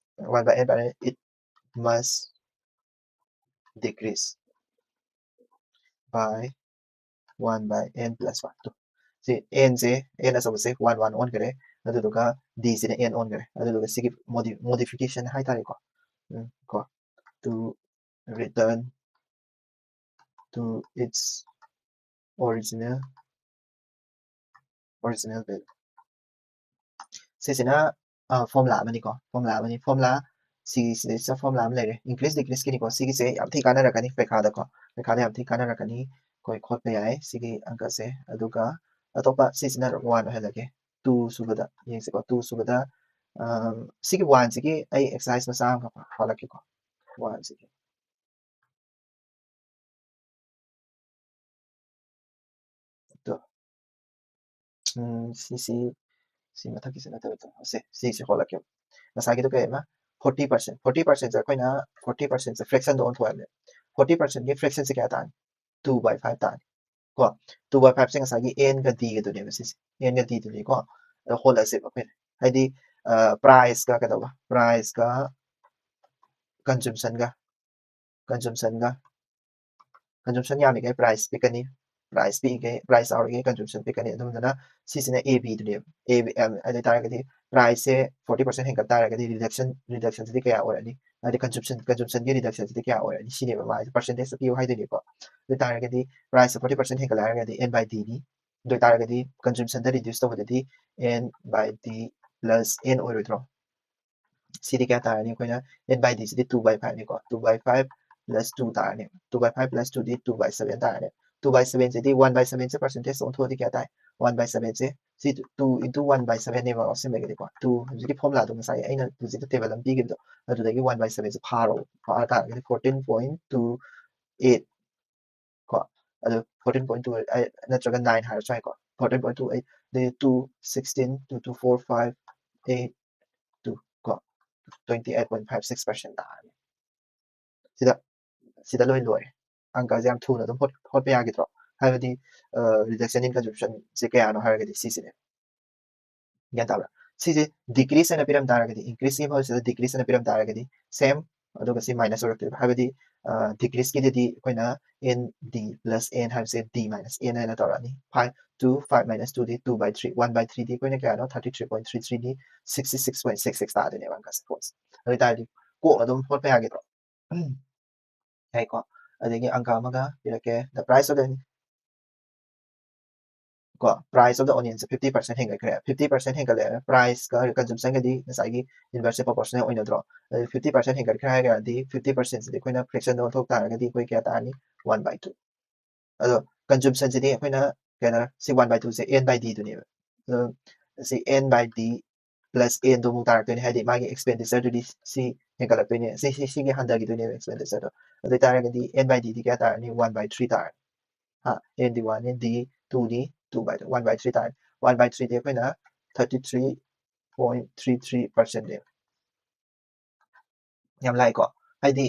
one by N ꯍꯥꯏꯔꯦ, it must decrease by one by N plus one꯫ ꯁꯤ N ꯁꯦ, N ꯑꯆꯧꯕꯁꯦ one one ꯑꯣꯟꯈ꯭ꯔꯦ꯫ ꯑꯗꯨꯗꯨꯒ D ꯁꯤꯅ N ꯑꯣꯟꯈ꯭ꯔꯦ꯫ ꯑꯗꯨꯗꯨꯒ ꯁꯤꯒꯤ modification ꯍꯥꯏꯇꯥꯔꯦꯀꯣ, ꯎꯝ, ꯀꯣ, to return to its original original value꯫ ꯁꯤꯁꯤꯅ ꯐꯣꯔꯃꯨꯂꯥ ꯑꯃꯅꯤꯀꯣ, ꯐꯣꯔꯃꯨꯂꯥ ꯑꯃꯅꯤ꯫ ꯐꯣꯔꯃꯨꯂꯥ ꯁꯤꯁꯤꯗ ꯐꯣꯔꯃꯨꯂꯥ ꯑꯃ ꯂꯩꯔꯦ, increase decrease ꯀꯤꯅꯤꯀꯣ꯫ ꯁꯤꯒꯤꯁꯦ ꯌꯥꯝ ꯊꯤ ꯀꯥꯟꯅꯔꯛꯀꯅꯤ ꯄꯩꯈꯥꯗꯀꯣ, ꯄꯩꯈꯥꯗ ꯌꯥꯝ ꯊꯤ ꯀꯥꯟꯅꯔꯛꯀꯅꯤ꯫ ꯑꯩꯈꯣꯏ ꯈꯣꯠꯄ ꯌꯥꯏ ꯁꯤꯒꯤ ꯑꯪꯀꯁꯦ꯫ ꯑꯗꯨꯒ ꯑꯇꯣꯞꯄ ꯁꯤꯁꯤꯅ ꯋꯥꯟ ꯑꯣꯏꯍꯜꯂꯒꯦ, ꯇꯨ ꯁꯨꯕꯗ ꯌꯦꯡꯁꯤꯀꯣ꯫ ꯇꯨ ꯁꯨꯕꯗ ꯁꯤꯒꯤ ꯋꯥꯟꯁꯤꯒꯤ ꯑꯩ ꯑꯦꯛꯁꯔꯁꯥꯏꯁ ꯃꯆꯥ ꯑꯃꯈꯛ ꯍꯣꯠꯂꯛꯀꯦꯀꯣ꯫ ꯋꯥꯟꯁꯤꯒꯤ ꯑꯗꯣ ꯎꯝ, ꯁꯤꯁꯤ ꯁꯤ ꯃꯊꯛꯀꯤꯁꯤ ꯅꯠꯇꯕ, ꯁꯦ ꯁꯤꯁꯤ ꯍꯣꯠꯂꯛꯀꯦꯕ꯫ ꯉꯁꯥꯏꯒꯤꯗꯣ ꯀꯩ ꯍꯥꯏꯕ? Forty percent꯫ Forty percentꯁꯦ ꯑꯩꯈꯣꯏꯅ forty percentꯁꯦ fractionꯗ ꯑꯣꯟꯊꯣꯛꯑꯕꯅꯦ꯫ Forty percentꯀꯤ fractionꯁꯦ ꯀꯌꯥ ꯇꯥꯔꯅꯤ? Two by five ꯇꯥꯔꯅꯤ ꯀꯣ꯫ Two by fiveꯁꯦ ꯉꯁꯥꯏꯒꯤ Nꯒ Dꯒꯗꯨꯅꯦꯕ ꯁꯤꯁꯦ, Nꯒ Dꯗꯨꯅꯤꯀꯣ꯫ ꯑꯗꯣ ꯍꯣꯠꯂꯁꯦꯕ ꯑꯩꯈꯣꯏꯅ, ꯍꯥꯏꯗꯤ priceꯀ ꯀꯩꯗꯧꯕ, priceꯀ consumptionꯒ consumptionꯒ consumption ꯌꯥꯝꯃꯤꯈꯩ price ꯄꯤꯛꯀꯅꯤ, price ꯄꯤꯛꯏꯈꯩ, price ꯆꯥꯎꯔꯤꯈꯩ consumption ꯄꯤꯛꯀꯅꯤ꯫ ꯑꯗꯨꯝꯗꯅ ꯁꯤꯁꯤꯅ A Bꯗꯨꯅꯦꯕ꯫ A B ꯑꯗꯨ ꯑꯣꯏꯇꯥꯔꯒꯗꯤ priceꯁꯦ forty percent ꯍꯦꯟꯒꯠ ꯇꯥꯔꯒꯗꯤ reduction reductionꯁꯤꯗꯤ ꯀꯌꯥ ꯑꯣꯏꯔꯅꯤ? ꯍꯥꯏꯗꯤ consumption consumptionꯒꯤ reductionꯁꯤꯗꯤ ꯀꯌꯥ ꯑꯣꯏꯔꯅꯤ ꯁꯤꯅꯦꯕ ꯃꯥꯒꯤ percentageꯇ ꯄꯤꯌꯨ ꯍꯥꯏꯗꯣꯏꯅꯤꯀꯣ꯫ ꯑꯗꯨ ꯑꯣꯏꯇꯥꯔꯒꯗꯤ priceꯁꯦ forty percent ꯍꯦꯟꯒꯠꯂꯦ ꯍꯥꯏꯔꯒꯗꯤ N by Dꯅꯤ꯫ ꯑꯗꯨ ꯑꯣꯏꯇꯥꯔꯒꯗꯤ consumptionꯗ reduce ꯇꯧꯕꯗꯗꯤ N by D plus N ꯑꯣꯏꯔꯣꯏꯗ꯭ꯔꯣ? ꯁꯤꯗꯤ ꯀꯌꯥ ꯇꯥꯔꯅꯤ? ꯑꯩꯈꯣꯏꯅ N by Dꯁꯤꯗꯤ two by fiveꯅꯤꯀꯣ, two by five plus two ꯇꯥꯔꯅꯤ꯫ Two by five plus twoꯗꯤ two by seven ꯇꯥꯔꯅꯤ꯫ Two by sevenꯁꯤꯗꯤ one by sevenꯁꯦ percentageꯇ ꯑꯣꯟꯊꯣꯛꯑꯗꯤ ꯀꯌꯥ ꯇꯥꯏ? One by sevenꯁꯦ ꯁꯤ two into one by sevenꯅꯦꯕ, ꯁꯤꯃꯒꯤꯗꯤꯀꯣ꯫ Two ꯍꯧꯖꯤꯛꯀꯤ ꯐꯣꯔꯃꯨꯂꯥꯗꯣ ꯉꯁꯥꯏ ꯑꯩꯅ ꯍꯧꯖꯤꯛꯇ table ꯑꯃ ꯄꯤꯈꯤꯕꯗꯣ, ꯑꯗꯨꯗꯒꯤ one by sevenꯁꯦ ꯐꯥꯔꯣ꯫ ꯐꯥꯔ ꯇꯥꯔꯒꯗꯤ fourteen point two eight ꯀꯣ, ꯑꯗꯨ fourteen point two eight ꯅꯠꯇ꯭ꯔꯒ nine ꯍꯥꯏꯔꯁꯨ ꯌꯥꯏꯀꯣ꯫ Fourteen point two eight, ꯑꯗꯩ two, sixteen, two, two, four, five, eight, two ꯀꯣ, twenty eight point five six percent ꯇꯥꯔꯅꯤ꯫ ꯁꯤꯗ ꯁꯤꯗ ꯂꯣꯏ ꯂꯣꯏꯔꯦ꯫ ꯑꯪꯀꯁꯦ ꯌꯥꯝ ꯊꯨꯅ ꯑꯗꯨꯝ ꯍꯣꯠ- ꯍꯣꯠꯄ ꯌꯥꯈꯤꯗ꯭ꯔꯣ? ꯍꯥꯏꯕꯗꯤ reduction in consumptionꯁꯦ ꯀꯌꯥꯅꯣ ꯍꯥꯏꯔꯒꯗꯤ ꯁꯤꯁꯤꯅꯦ꯫ ꯒ꯭ꯌꯥꯟ ꯇꯥꯕ꯭ꯔꯥ? ꯁꯤꯁꯦ decrease ꯑꯣꯏꯅ ꯄꯤꯔꯝ ꯇꯥꯔꯒꯗꯤ, increase ꯀꯤ ꯃꯍꯨꯠꯁꯤꯗ decrease ꯑꯣꯏꯅ ꯄꯤꯔꯝ ꯇꯥꯔꯒꯗꯤ, same, ꯑꯗꯨꯒ ꯁꯤ minus ꯑꯣꯏꯔꯛꯇꯣꯏꯕ꯫ ꯍꯥꯏꯕꯗꯤ decreaseꯀꯤꯗꯗꯤ ꯑꯩꯈꯣꯏꯅ N D plus N ꯍꯥꯏꯕꯁꯦ D minus N ꯍꯥꯏꯅ ꯇꯧꯔꯛꯑꯅꯤ꯫ Five, two, five minus two D two by three, one by three ꯗꯤ ꯑꯩꯈꯣꯏꯅ ꯀꯌꯥꯅꯣ? Thirty three point three three ꯗꯤ sixty six point six six ꯇꯥꯗꯣꯏꯅꯦꯕ ꯑꯪꯀꯁꯦ ꯄꯣꯠꯁꯦ꯫ ꯑꯗꯨ ꯑꯣꯏꯇꯥꯔꯗꯤ ꯀꯣꯛ ꯑꯗꯨꯝ ꯍꯣꯠꯄ ꯌꯥꯒꯗ꯭ꯔꯣ? ꯌꯥꯏꯀꯣ꯫ ꯑꯗꯒꯤ ꯑꯪꯀ ꯑꯃꯒ ꯄꯤꯔꯛꯀꯦ, the price of the, ꯀꯣ, price of the onion say fifty percent ꯍꯦꯟꯒꯠꯈ꯭ꯔꯦ, fifty percent ꯍꯦꯟꯒꯠꯂꯦ, price ꯀ consumption ꯒꯗꯤ ꯉꯁꯥꯏꯒꯤ inverse ꯁꯦ proportional ꯑꯣꯏꯅꯗ꯭ꯔꯣ? ꯑꯗꯨ fifty percent ꯍꯦꯟꯒꯠꯈ꯭ꯔꯦ ꯍꯥꯏꯔꯒꯗꯤ fifty percent ꯁꯤꯗꯤ ꯑꯩꯈꯣꯏꯅ fraction ꯗ ꯑꯣꯟꯊꯣꯛ ꯇꯥꯔꯒꯗꯤ ꯑꯩꯈꯣꯏ ꯀꯌꯥ ꯇꯥꯔꯅꯤ? One by two꯫ ꯑꯗꯣ consumption ꯁꯤꯗꯤ ꯑꯩꯈꯣꯏꯅ ꯀꯩꯅꯣ, ꯁꯤ one by two say n by d ꯗꯨꯅꯦꯕ꯫ ꯑꯗꯣ ꯁꯤ n by d plus n ꯗꯨ ꯑꯃꯨꯛ ꯇꯥꯔꯛꯇꯣꯏꯅꯦ, ꯍꯥꯏꯗꯤ ꯃꯥꯒꯤ expenditure ꯗꯨꯗꯤ ꯁꯤ ꯍꯦꯟꯒꯠꯂꯛꯇꯣꯏꯅꯦ, ꯁꯤ, ꯁꯤ, ꯁꯤꯒꯤ ꯍꯟꯊꯈꯤꯗꯣꯏꯅꯦꯕ expenditure ꯗꯣ꯫ ꯑꯗꯨ ꯑꯣꯏꯇꯥꯔꯒꯗꯤ n by d ꯗꯤ ꯀꯌꯥ ꯇꯥꯔꯅꯤ? One by three ꯇꯥꯔꯅꯤ꯫ ꯍꯥ, n ꯗꯤ one ꯅꯤ, d two ꯅꯤ, two by two, one by three ꯇꯥꯔꯅꯤ꯫ One by three ꯗꯤ ꯑꯩꯈꯣꯏꯅ thirty three point three three percent ꯅꯦꯕ꯫ ꯌꯥꯝ ꯂꯥꯏꯀꯣ, ꯍꯥꯏꯗꯤ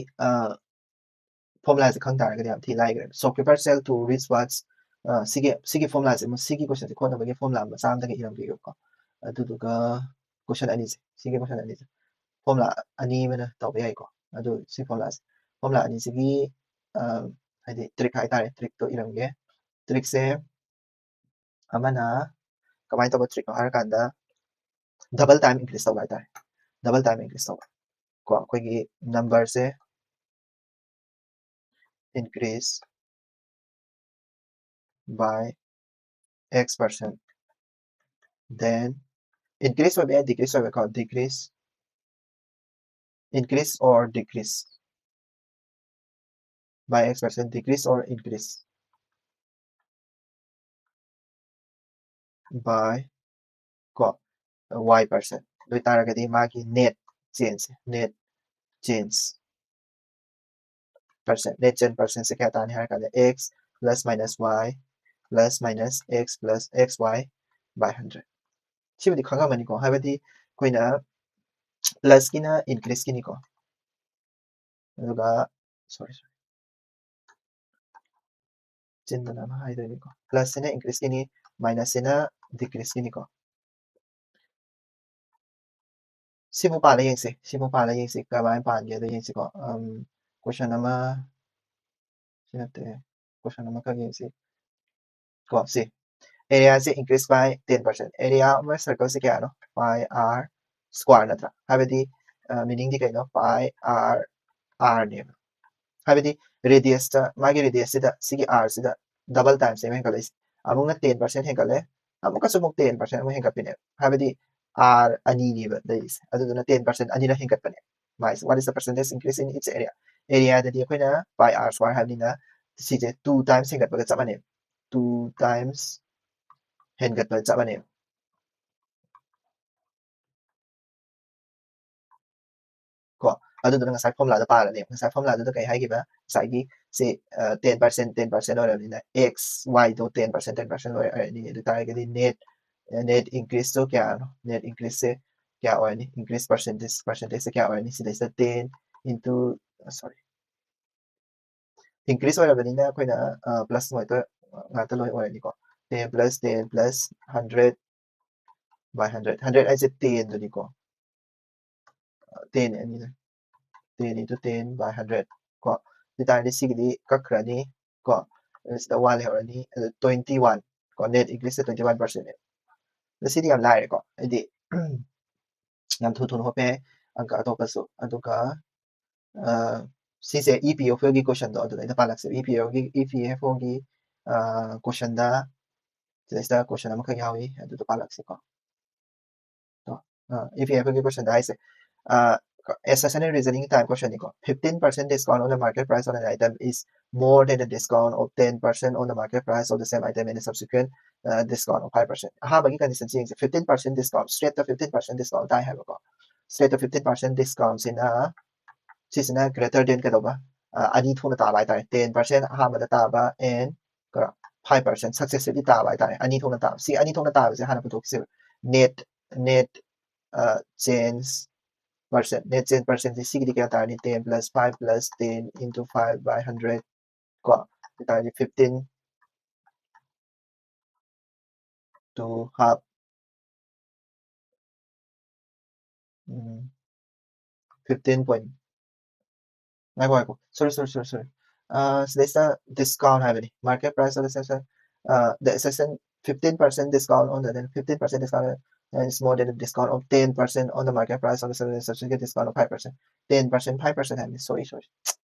formula ꯁꯦ ꯈꯪ ꯇꯥꯔꯒꯗꯤ ꯌꯥꯝ ꯊꯤ ꯂꯥꯏꯈ꯭ꯔꯦ꯫ Shopkeeper sell to rich was, ꯑ, ꯁꯤꯒꯤ, ꯁꯤꯒꯤ formula ꯁꯦ, ꯁꯤꯒꯤ question ꯁꯦ ꯈꯣꯠꯅꯕꯒꯤ formula ꯃꯆꯥ ꯑꯃꯇꯒ ꯏꯔꯝꯒꯦꯕꯀꯣ꯫ ꯑꯗꯨꯗꯨꯒ question ꯑꯅꯤꯁꯦ, ꯁꯤꯒꯤ question ꯑꯅꯤꯁꯦ formula ꯑꯅꯤ ꯑꯃꯅ ꯇꯧꯕ ꯌꯥꯏꯀꯣ꯫ ꯑꯗꯨ ꯁꯤ formula ꯁꯦ, formula ꯑꯅꯤꯁꯤꯒꯤ, ꯑ, ꯍꯥꯏꯗꯤ trick ꯍꯥꯏꯇꯥꯔꯦ, trick ꯇꯣ ꯏꯔꯝꯒꯦ꯫ Trick ꯁꯦ ꯑꯃꯅ ꯀꯃꯥꯏꯅ ꯇꯧꯕ trick ꯅꯣ ꯍꯥꯏꯔꯀꯥꯟꯗ double time increase ꯇꯧꯕ ꯍꯥꯏꯇꯥꯔꯦ꯫ Double time increase ꯇꯧꯕ ꯀꯣ, ꯑꯩꯈꯣꯏꯒꯤ number say increase by x percent, then increase ꯑꯣꯏꯕ ꯌꯥꯏ, decrease ꯑꯣꯏꯕ ꯀꯣ, decrease, increase or decrease by x percent, decrease or increase by ꯀꯣ, y percent꯫ ꯑꯗꯨ ꯑꯣꯏꯇꯥꯔꯒꯗꯤ ꯃꯥꯒꯤ net change, net change percent, net change percent ꯁꯦ ꯀꯌꯥ ꯇꯥꯅꯤ ꯍꯥꯏꯔ ꯀꯥꯟꯗ x plus minus y plus minus x plus x y by hundred꯫ ꯁꯤꯕꯨꯗꯤ ꯈꯪꯉꯝꯃꯅꯤꯀꯣ, ꯍꯥꯏꯕꯗꯤ ꯑꯩꯈꯣꯏꯅ plus ꯀꯤꯅ increase ꯀꯤꯅꯤꯀꯣ, ꯑꯗꯨꯒ sorry, sorry, ꯆꯤꯟꯗꯅ ꯑꯃ ꯍꯥꯏꯗꯣꯏꯅꯤꯀꯣ, plus ꯁꯤꯅ increase ꯀꯤꯅꯤ, minus ꯁꯤꯅ decrease ꯀꯤꯅꯤꯀꯣ꯫ ꯁꯤꯕꯨ ꯄꯥꯜꯂ ꯌꯦꯡꯁꯦ, ꯁꯤꯕꯨ ꯄꯥꯜꯂ ꯌꯦꯡꯁꯦ, ꯀꯃꯥꯏꯅ ꯄꯥꯟꯒꯦꯗꯣ ꯌꯦꯡꯁꯤꯀꯣ꯫ ꯎꯝ, question ꯑꯃ, ꯁꯤ ꯅꯠꯇꯦ, question ꯑꯃꯈꯛ ꯌꯦꯡꯁꯤ ꯀꯣ꯫ ꯁꯤ Area say increase by ten percent. Area of circle ꯁꯦ ꯀꯌꯥꯅꯣ? Pi r square ꯅꯠꯇ꯭ꯔꯥ? ꯍꯥꯏꯕꯗꯤ meaning ꯗꯤ ꯀꯩꯅꯣ? Pi r r ꯅꯦꯕ꯫ ꯍꯥꯏꯕꯗꯤ radius ꯇ, ꯃꯥꯒꯤ radius ꯁꯤꯗ, ꯁꯤꯒꯤ r ꯁꯤꯗ double times ꯅꯦꯕ ꯍꯦꯟꯒꯠꯂꯛꯏꯁꯦ꯫ ꯑꯃꯨꯛꯅ ten percent ꯍꯦꯟꯒꯠꯂꯦ, ꯑꯃꯨꯛꯀꯁꯨ ꯑꯃꯨꯛ ten percent ꯑꯃꯨꯛ ꯍꯦꯟꯒꯠꯄꯤꯅꯦꯕ꯫ ꯍꯥꯏꯕꯗꯤ r ꯑꯅꯤꯅꯦꯕ ꯂꯩꯔꯤꯁꯦ, ꯑꯗꯨꯗꯨꯅ ten percent ꯑꯅꯤꯔꯛ ꯍꯦꯟꯒꯠꯄꯅꯦ꯫ ꯃꯥꯏꯁꯦ, what is the percentage increase in its area? Area ꯗꯗꯤ ꯑꯩꯈꯣꯏꯅ pi r square ꯍꯥꯏꯕꯅꯤꯅ ꯁꯤꯁꯦ two times ꯍꯦꯟꯒꯠꯄꯒ ꯆꯞ ꯃꯥꯟꯅꯩ꯫ Two times ꯍꯦꯟꯒꯠꯄ ꯆꯞ ꯃꯥꯟꯅꯩ꯫ ꯀꯣ, ꯑꯗꯨꯗꯨꯅ ꯉꯁꯥꯏ formula ꯗ ꯄꯥꯔꯅꯦꯕ꯫ ꯉꯁꯥꯏ formula ꯗꯨꯗ ꯀꯩ ꯍꯥꯏꯈꯤꯕ? ꯉꯁꯥꯏꯒꯤ ꯁꯤ ten percent ten percent ꯑꯣꯏꯔꯕꯅꯤꯅ x y ꯗꯣ ten percent ten percent ꯑꯣꯏꯔꯅꯤ꯫ ꯑꯗꯨ ꯇꯥꯔꯒꯗꯤ net net increase ꯇꯣ ꯀꯌꯥꯅꯣ? Net increase ꯁꯦ ꯀꯌꯥ ꯑꯣꯏꯔꯅꯤ? Increase percentage, percentage ꯁꯦ ꯀꯌꯥ ꯑꯣꯏꯔꯅꯤ? ꯁꯤꯗꯩꯁꯤꯗ ten into, sorry, increase ꯑꯣꯏꯔꯕꯅꯤꯅ ꯑꯩꯈꯣꯏꯅ plus ꯉꯥꯛꯇ ꯉꯥꯛꯇ ꯂꯣꯏ ꯑꯣꯏꯔꯅꯤꯀꯣ꯫ Ten plus ten plus hundred by hundred, hundred ꯍꯥꯏꯁꯦ ten ꯗꯨꯅꯤꯀꯣ꯫ Ten ꯑꯅꯤ ten into ten by hundred ꯀꯣ꯫ ꯑꯗꯨ ꯇꯥꯔꯗꯤ ꯁꯤꯒꯤꯗꯤ ꯀꯛꯈ꯭ꯔꯅꯤ ꯀꯣ꯫ ꯁꯤꯗ one ꯂꯩꯍꯧꯔꯅꯤ꯫ ꯑꯗꯨ twenty one ꯀꯣ, net increase ꯁꯦ twenty one percent ꯅꯦ꯫ ꯑꯗꯣ ꯁꯤꯗꯤ ꯌꯥꯝ ꯂꯥꯏꯔꯦꯀꯣ, ꯍꯥꯏꯗꯤ ꯌꯥꯝ ꯊꯨ ꯊꯨꯅ ꯍꯣꯠꯄ ꯌꯥꯏ ꯑꯪꯀ ꯑꯇꯣꯞꯄꯁꯨ꯫ ꯑꯗꯨꯒ ꯁꯤꯁꯦ E P F O ꯒꯤ question ꯗꯣ ꯑꯗꯨꯗ ꯑꯩꯅ ꯄꯥꯜꯂꯛꯁꯦ꯫ E P F O ꯒꯤ, E P F O ꯒꯤ question ꯗ ꯁꯤꯗꯩꯁꯤꯗ question ꯑꯃꯈꯛ ꯌꯥꯎꯏ, ꯑꯗꯨꯗꯣ ꯄꯥꯜꯂꯛꯁꯤꯀꯣ꯫ E P F O ꯒꯤ question ꯗ ꯍꯥꯏꯁꯦ, assessment and reasoning type question ꯅꯤꯀꯣ꯫ Fifteen percent discount on the market price on an item is more than the discount of ten percent on the market price of the same item and a subsequent discount of five percent. ꯑꯍꯥꯟꯕꯒꯤ condition ꯁꯤ ꯌꯦꯡꯁꯦ, fifteen percent discount, straight ꯇ fifteen percent discount ꯇꯥꯏ ꯍꯥꯏꯕꯀꯣ꯫ Straight ꯇ fifteen percent discount ꯁꯤꯅ, ꯁꯤꯁꯤꯅ greater than ꯀꯩꯗꯧꯕ? ꯑꯅꯤ ꯊꯣꯛꯅ ꯇꯥꯕ ꯍꯥꯏꯇꯥꯔꯦ꯫ Ten percent ꯑꯍꯥꯟꯕꯗ ꯇꯥꯕ and five percent successively ꯇꯥꯕ ꯍꯥꯏꯇꯥꯔꯦ꯫ ꯑꯅꯤ ꯊꯣꯛꯅ ꯇꯥꯕ, ꯁꯤ ꯑꯅꯤ ꯊꯣꯛꯅ ꯇꯥꯕꯁꯦ ꯍꯥꯟꯅ ꯄꯨꯊꯣꯛꯁꯦꯕ꯫ Net net change percent, net change percent ꯁꯦ ꯁꯤꯒꯤꯗꯤ ꯀꯌꯥ ꯇꯥꯔꯅꯤ? Ten plus five plus ten into five by hundred ꯀꯣ, ꯑꯗꯨ ꯇꯥꯔꯗꯤ fifteen to half, fifteen point, ꯉꯥꯏꯈꯣ, ꯉꯥꯏꯈꯣ, sorry, sorry, sorry, sorry. ꯁꯤꯗꯩꯁꯤꯗ discount ꯍꯥꯏꯕꯅꯤ, market price of the assessment, the assessment fifteen percent discount on the, then fifteen percent discount is more than the discount of ten percent on the market price on the subsequent discount of five percent. Ten percent, five percent ꯍꯥꯏꯕꯅꯤ, sorry, sorry,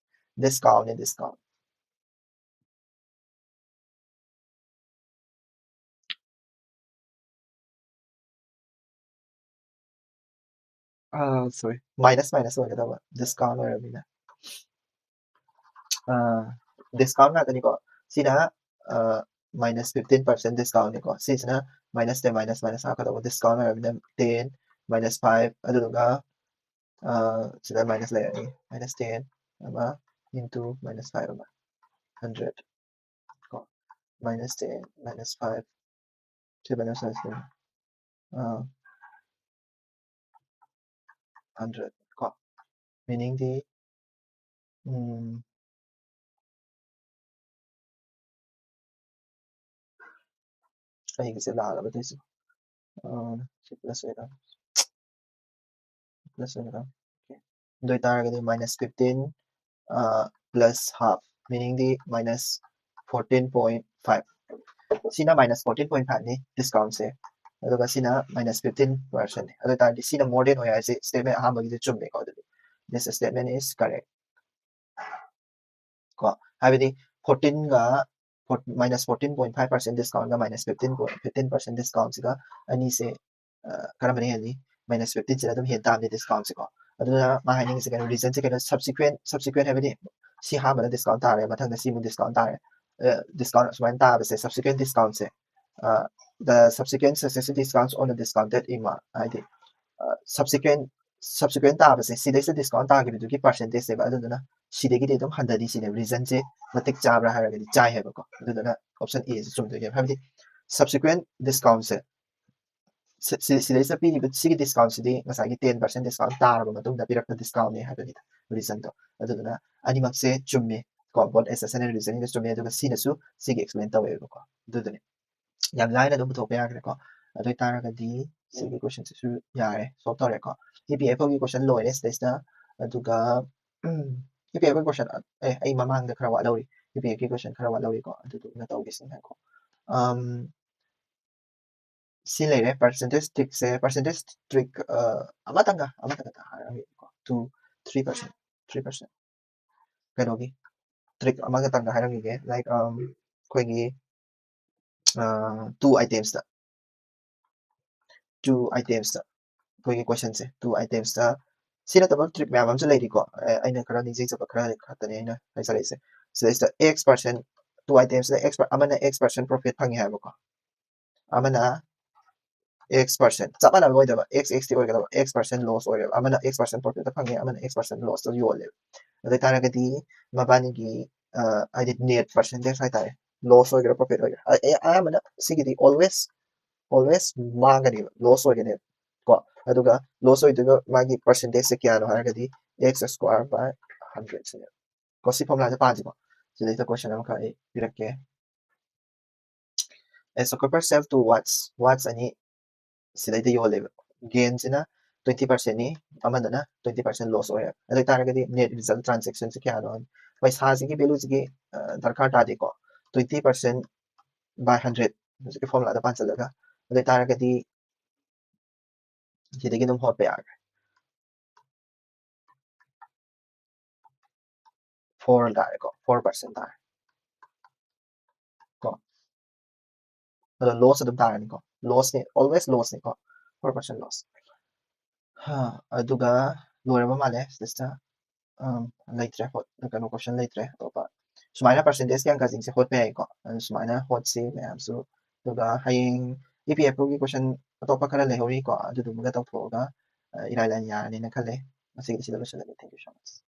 discount ꯅꯤ, discount. ꯑꯥ, sorry, minus minus ꯑꯣꯏꯒꯗꯕ, discount ꯑꯣꯏꯔꯕꯅꯤꯅ꯫ ꯑꯥ, discount ꯉꯥꯛꯇꯅꯤꯀꯣ꯫ ꯁꯤꯅ, ꯑꯥ, minus fifteen percent discount ꯅꯤꯀꯣ꯫ ꯁꯤꯁꯤꯅ minus ten, minus minus ꯍꯥꯞꯀꯗꯧꯕ, discount ꯑꯣꯏꯔꯕꯅꯤꯅ ten minus five, ꯑꯗꯨꯗꯨꯒ, ꯑꯥ, ꯁꯤꯗ minus ꯂꯩꯔꯅꯤ, minus ten ꯑꯃ into minus five ꯑꯃ, hundred ꯀꯣ, minus ten, minus five, ꯁꯤ minus five ꯁꯤ, ꯑꯥ, hundred ꯀꯣ, meaning ꯗꯤ, ꯎꯝ, ꯑꯩꯒꯤꯁꯦ ꯂꯥꯜꯂꯕ ꯑꯗꯨꯏꯁꯦ, ꯑꯥ, ꯁꯤ plus ꯑꯣꯏꯔꯝ, plus ꯑꯣꯏꯔꯝ, okay꯫ ꯑꯗꯨ ꯑꯣꯏꯇꯥꯔꯒꯗꯤ minus fifteen, ꯑꯥ, plus half, meaning ꯗꯤ minus fourteen point five꯫ ꯁꯤꯅ minus fourteen point five ꯅꯤ discount ꯁꯦ, ꯑꯗꯨꯒ ꯁꯤꯅ minus fifteen percent ꯅꯤ꯫ ꯑꯗꯨ ꯑꯣꯏꯇꯥꯔꯗꯤ ꯁꯤꯅ more than ꯑꯣꯏ ꯍꯥꯏꯁꯦ statement ꯑꯍꯥꯟꯕꯒꯤꯗꯤ ꯆꯨꯝꯃꯦꯀꯣ꯫ ꯑꯗꯨꯗꯤ this statement is correct ꯀꯣ, ꯍꯥꯏꯕꯗꯤ fourteen ꯒ, minus fourteen point five percent discount ꯒ minus fifteen, fifteen percent discount ꯁꯤꯒ ꯑꯅꯤꯁꯦ, ꯑ, ꯀꯔꯝꯕꯅ ꯍꯦꯜꯂꯤ? Minus fifteen ꯁꯤꯅ ꯑꯗꯨꯝ ꯍꯦꯟ ꯇꯥꯕꯅꯤ discount ꯁꯦꯀꯣ꯫ ꯑꯗꯨꯅ ꯃꯥ ꯍꯥꯏꯅꯤꯡꯉꯤꯁꯦ ꯀꯩꯅꯣ, reason ꯁꯦ ꯀꯩꯅꯣ, subsequent, subsequent ꯍꯥꯏꯕꯗꯤ ꯁꯤ ꯑꯍꯥꯟꯕꯗ discount ꯇꯥꯔꯦ, ꯃꯊꯪꯗ ꯁꯤꯃꯨꯛ discount ꯇꯥꯔꯦ, ꯑ, discount ꯑꯁꯨꯃꯥꯏꯅ ꯇꯥꯕꯁꯦ subsequent discount ꯁꯦ, ꯑ, the subsequent successive discounts on the discounted amount ꯍꯥꯏꯗꯤ, ꯑ, subsequent, subsequent ꯇꯥꯕꯁꯦ ꯁꯤꯗꯩꯁꯤꯗ discount ꯇꯥꯈꯤꯕꯗꯨꯒꯤ percentage ꯅꯦꯕ꯫ ꯑꯗꯨꯗꯨꯅ ꯁꯤꯗꯒꯤꯗꯤ ꯑꯗꯨꯝ ꯍꯟꯊꯅꯤ ꯁꯤꯅꯦ꯫ Reason ꯁꯦ ꯃꯇꯤꯛ ꯆꯥꯕ꯭ꯔꯥ ꯍꯥꯏꯔꯒꯗꯤ ꯆꯥꯏ ꯍꯥꯏꯕꯀꯣ꯫ ꯑꯗꯨꯗꯨꯅ option A ꯁꯦ ꯆꯨꯝꯗꯣꯏꯅꯦꯕ꯫ ꯍꯥꯏꯕꯗꯤ subsequent discount ꯁꯦ ꯁꯤ-, ꯁꯤ-, ꯁꯤꯗꯩꯁꯤꯗ ꯄꯤꯔꯤꯕ ꯁꯤꯒꯤ discount ꯁꯤꯗꯤ ꯉꯁꯥꯏꯒꯤ ten percent discount ꯇꯥꯔꯕ ꯃꯇꯨꯡꯗ ꯄꯤꯔꯛꯄ discount ꯅꯦ ꯍꯥꯏꯕꯅꯤꯗ reason ꯗꯣ꯫ ꯑꯗꯨꯗꯨꯅ ꯑꯅꯤꯃꯛꯁꯦ ꯆꯨꯝꯃꯦ ꯀꯣ, both assertion and reasoning ꯗ ꯆꯨꯝꯃꯦ, ꯑꯗꯨꯒ ꯁꯤꯅꯁꯨ ꯁꯤꯒꯤ explain ꯇꯧꯋꯦꯕꯀꯣ꯫ ꯑꯗꯨꯗꯨꯅꯦ꯫ ꯌꯥꯝ ꯂꯥꯏꯅ ꯑꯗꯨꯝ ꯄꯨꯊꯣꯛꯄ ꯌꯥꯈ꯭ꯔꯦꯀꯣ꯫ ꯑꯗꯨ ꯑꯣꯏꯇꯥꯔꯒꯗꯤ ꯁꯤꯒꯤ question ꯁꯤꯁꯨ ꯌꯥꯔꯦ, solve ꯇꯧꯔꯦꯀꯣ꯫ E P F ꯒꯤ question ꯂꯣꯏꯔꯦ ꯁꯤꯗꯩꯁꯤꯗ꯫ ꯑꯗꯨꯒ, ꯎꯝ, E P F ꯒꯤ question, ꯑꯦ, ꯑꯩ ꯃꯃꯥꯡꯗ ꯈꯔ ꯋꯥꯠꯍꯧꯔꯤ꯫ E P F ꯀꯤ question ꯈꯔ ꯋꯥꯠꯍꯧꯔꯤꯀꯣ꯫ ꯑꯗꯨꯗꯨꯅ ꯇꯧꯒꯦꯁꯤ ꯉꯥꯏꯈꯣ꯫ ꯑꯝ, ꯁꯤ ꯂꯩꯔꯦ, percentage trickꯁꯦ, percentage trick ꯑꯃꯇꯪꯒ ꯑꯃꯇꯪꯒ ꯍꯥꯏꯔꯝꯒꯦꯀꯣ, two three percent, three percent꯫ ꯀꯩꯅꯣꯒꯤ trick ꯑꯃꯈꯛꯇꯪꯒ ꯍꯥꯏꯔꯝꯈꯤꯒꯦ, like ꯑꯩꯈꯣꯏꯒꯤ two itemsꯇ two itemsꯇ ꯑꯩꯈꯣꯏꯒꯤ questionꯁꯦ two itemsꯇ ꯁꯤ ꯅꯠꯇꯕ trick ꯃꯌꯥꯝ ꯑꯃꯁꯨ ꯂꯩꯔꯤꯀꯣ꯫ ꯑꯩꯅ ꯈꯔ ꯅꯤꯡꯁꯤꯡꯖꯕ ꯈꯔ ꯈꯛꯇꯅꯦ ꯑꯩꯅ ꯍꯥꯏꯖꯔꯛꯏꯁꯦ꯫ ꯁꯤꯗꯩꯁꯤꯗ X percent, two itemsꯇ X ꯑꯃꯅ X percent profit ꯐꯪꯉꯦ ꯍꯥꯏꯕꯀꯣ, ꯑꯃꯅ X percent, ꯆꯞ ꯃꯥꯟꯅꯕ ꯑꯣꯏꯗꯕ, X Xꯇꯤ ꯑꯣꯏꯒꯗꯕ, X percent loss ꯑꯣꯏꯔꯦꯕ꯫ ꯑꯃꯅ X percent profitꯇ ꯐꯪꯉꯦ, ꯑꯃꯅ X percent lossꯇ ꯌꯣꯜꯂꯦꯕ꯫ ꯑꯗꯨ ꯑꯣꯏꯇꯥꯔꯒꯗꯤ ꯃꯕꯥꯅꯤꯒꯤ ꯍꯥꯏꯗꯤ net percentage ꯍꯥꯏꯇꯥꯔꯦ, loss ꯑꯣꯏꯒꯦꯔꯥ profit ꯑꯣꯏꯒꯦꯔꯥ, ꯑꯌꯥꯝꯕꯅ ꯁꯤꯒꯤꯗꯤ always always ꯃꯥꯡꯒꯅꯦꯕ, loss ꯑꯣꯏꯒꯅꯦꯕ ꯀꯣ꯫ ꯑꯗꯨꯒ loss ꯑꯣꯏꯗꯣꯏꯕ ꯃꯥꯒꯤ percentageꯁꯦ ꯀꯌꯥꯅꯣ ꯍꯥꯏꯔꯒꯗꯤ X square by hundred ꯁꯤꯅꯦꯕ ꯀꯣ꯫ ꯁꯤ formulaꯁꯦ ꯄꯥꯁꯤꯀꯣ꯫ ꯁꯤꯗꯩꯗ question ꯑꯃꯈꯛ ꯑꯩ ꯄꯤꯔꯛꯀꯦ꯫ A shopkeeper sell two watch, watch ꯑꯅꯤ ꯁꯤꯗꯩꯗ ꯌꯣꯜꯂꯦꯕ꯫ Gainꯁꯤꯅ twenty percentꯅꯤ, ꯑꯃꯗꯅ twenty percent loss ꯑꯣꯏꯔꯦ꯫ ꯑꯗꯨ ꯑꯣꯏꯇꯥꯔꯒꯗꯤ net result transactionꯁꯦ ꯀꯌꯥꯅꯣ? ꯄꯩꯁꯥꯁꯤꯒꯤ valueꯁꯤꯒꯤ ꯗꯔꯀꯥꯔ ꯇꯥꯗꯦꯀꯣ꯫ Twenty percent by hundred ꯍꯧꯖꯤꯛꯀꯤ formulaꯗ ꯄꯥꯟꯁꯤꯜꯂꯒ, ꯑꯗꯨ ꯑꯣꯏꯇꯥꯔꯒꯗꯤ ꯁꯤꯗꯒꯤ ꯑꯗꯨꯝ ꯍꯣꯠꯄ ꯌꯥꯔꯦ꯫ Four ꯇꯥꯔꯦꯀꯣ, four percent ꯇꯥꯔꯦ ꯀꯣ꯫ ꯑꯗꯣ loss ꯑꯗꯨꯝ ꯇꯥꯔꯅꯤꯀꯣ, lossꯅꯤ, always lossꯅꯤꯀꯣ, four percent loss꯫ ꯑꯗꯨꯒ ꯂꯣꯏꯔꯕ ꯃꯥꯜꯂꯦ ꯁꯤꯗ꯫ ꯂꯩꯇ꯭ꯔꯦ, ꯀꯩꯅꯣ, question ꯂꯩꯇ꯭ꯔꯦ ꯑꯇꯣꯞꯄ꯫ ꯁꯨꯃꯥꯏꯅ percentageꯀꯤ ꯑꯪꯀꯁꯤꯡꯁꯦ ꯍꯣꯠꯄ ꯌꯥꯏꯀꯣ꯫ ꯑꯗꯨ ꯁꯨꯃꯥꯏꯅ ꯍꯣꯠꯁꯤ ꯃꯌꯥꯝꯁꯨ꯫ ꯑꯗꯨꯒ ꯍꯌꯦꯡ EPFOꯒꯤ question ꯑꯇꯣꯞꯄ ꯈꯔ ꯂꯩꯍꯧꯔꯤꯀꯣ, ꯑꯗꯨꯗꯨꯃꯒ ꯇꯧꯊꯣꯛꯑꯒ ꯏꯔꯥꯏ ꯂꯥꯏꯅ ꯌꯥꯔꯅꯤꯅ ꯈꯜꯂꯦ꯫ ꯉꯁꯤꯒꯤꯗꯤ ꯁꯤꯗ ꯂꯣꯏꯁꯤꯜꯂꯒꯦ꯫ Thank you so much꯫